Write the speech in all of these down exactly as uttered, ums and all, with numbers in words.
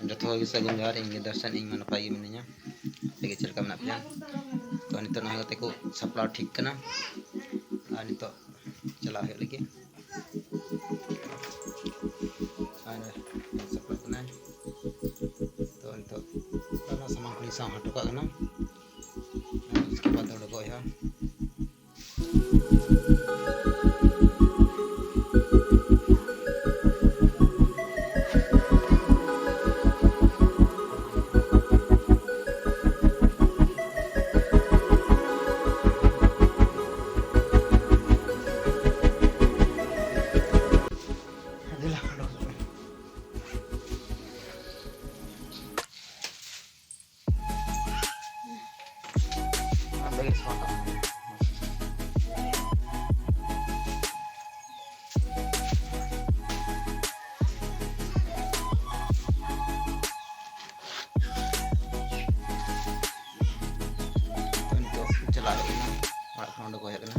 ᱡᱚᱛᱚ ᱦᱚᱲ ᱜᱮ ᱥᱟᱹᱜᱩᱱ ᱡᱚᱦᱟᱨ᱾ ᱤᱧ ᱜᱮ ᱫᱚᱨᱥᱚᱱ, ᱤᱧ ᱢᱟ ᱱᱟᱯᱟᱭ ᱜᱮ ᱢᱤᱱᱟᱹᱧᱟ᱾ ᱟᱯᱮ ᱜᱮ ᱪᱮᱫ ᱞᱮᱠᱟ ᱢᱮᱱᱟᱜ ᱯᱮᱭᱟ? ᱛᱚ, ᱱᱤᱛᱚᱜ ᱱᱚᱜᱼᱚᱭ ᱜᱟᱛᱮ ᱠᱚ ᱥᱟᱯᱲᱟᱣ ᱴᱷᱤᱠ ᱠᱟᱱᱟ, ᱟᱨ ᱱᱤᱛᱚᱜ ᱪᱟᱞᱟᱜ ᱦᱩᱭᱩᱜ ᱞᱟᱹᱜᱤᱫ᱾ ᱟᱨ ᱥᱟᱯᱲᱟᱜ ᱠᱟᱱᱟᱭ᱾ ᱛᱚ, ᱱᱤᱛᱚᱜ ᱚᱱᱟ ᱥᱟᱢᱟᱱ ᱠᱚᱞᱤᱧ ᱥᱟᱵ ᱦᱚᱴᱚ ᱠᱟᱜ ᱠᱟᱱᱟ᱾ ᱟᱨ ᱩᱥᱠᱮ ᱵᱟᱫ ᱩᱰᱩᱠᱚᱜ ᱦᱩᱭᱩᱜᱼᱟ᱾ ᱛᱚ, ᱱᱤᱛᱚᱜ ᱪᱟᱞᱟᱜ ᱦᱩᱭᱩᱜ ᱠᱟᱱᱟ, ᱚᱲᱟᱜ ᱠᱷᱚᱱ ᱩᱰᱩᱠ ᱦᱩᱭᱩᱜ ᱠᱟᱱᱟ᱾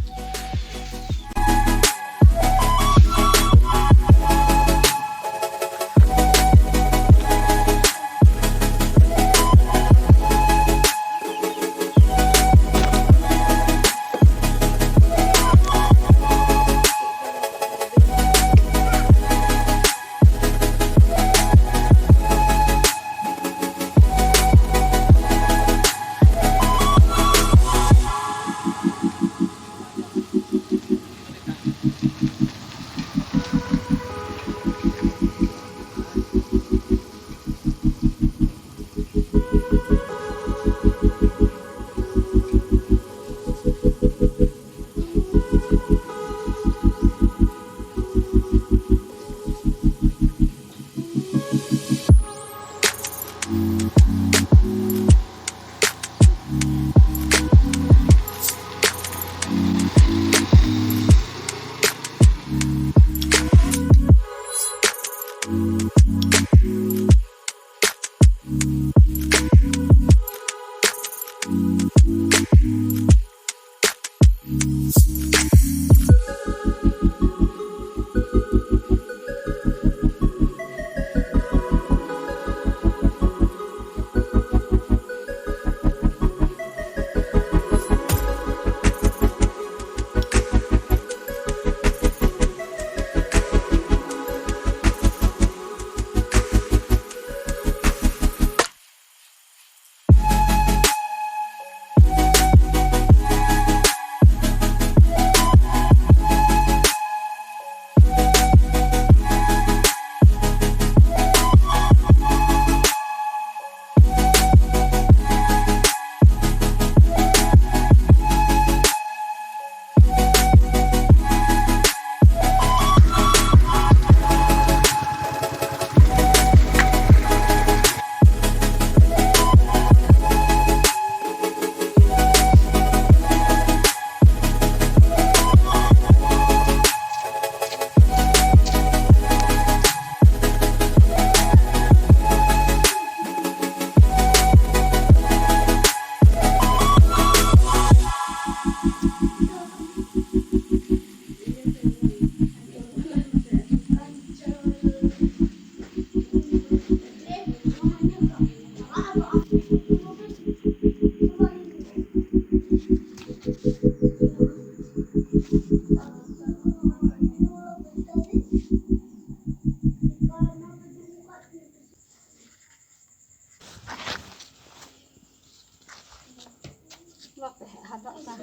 ᱵᱟᱯᱮ ᱦᱟᱫᱚᱜ ᱠᱟᱱ᱾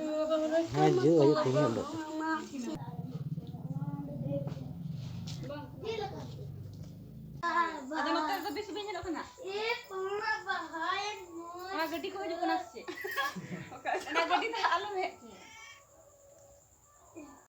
ᱦᱮᱸ, ᱡᱩ ᱦᱩᱭᱩᱜ ᱛᱤᱧᱟᱹ ᱟᱫᱚ᱾ ᱟᱫᱚ ᱱᱚᱛᱮ ᱨᱮᱫᱚ ᱵᱮᱥ ᱵᱟᱹᱧ ᱧᱮᱞᱚᱜ ᱠᱟᱱᱟ᱾